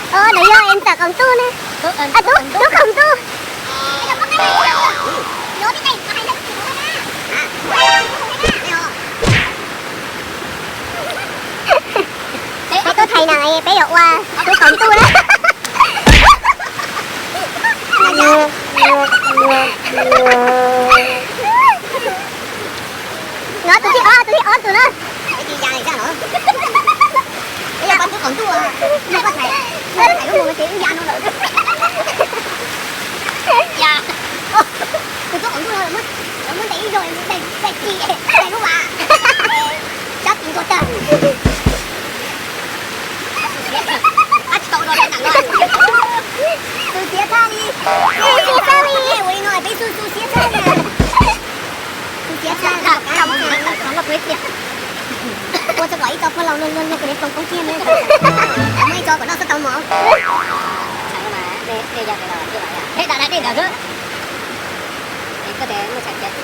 Nws yog ntxawm qaum ntuj ne. Tub qaum ntuj. Peb tuaj thaiv nees, peb yuav ua tub qaum ntuj na. No tus thib ob, tus thib ob tus na. Peb yog pab tub qaum ntuj, peb thaiv lub mus ces wb ya no lawm. Tus tub qaum ntuj no lawv muab ntes ib zaug, ntes tsis, ntes lub vas, sab tis ntuag tag. Ab tsis tau no, tus xiav tshaj li. Ua li no peb xu xu xiav tshaj li. Xu xiav tshaj li. Ua tso kom ib tso pog laus luag luag luag kuv li ploog poob kiag ne. Muaj ib tso kom noj xab tau mov. Dej da dej ntawd xwb. Koj tes muaj tshais kiag.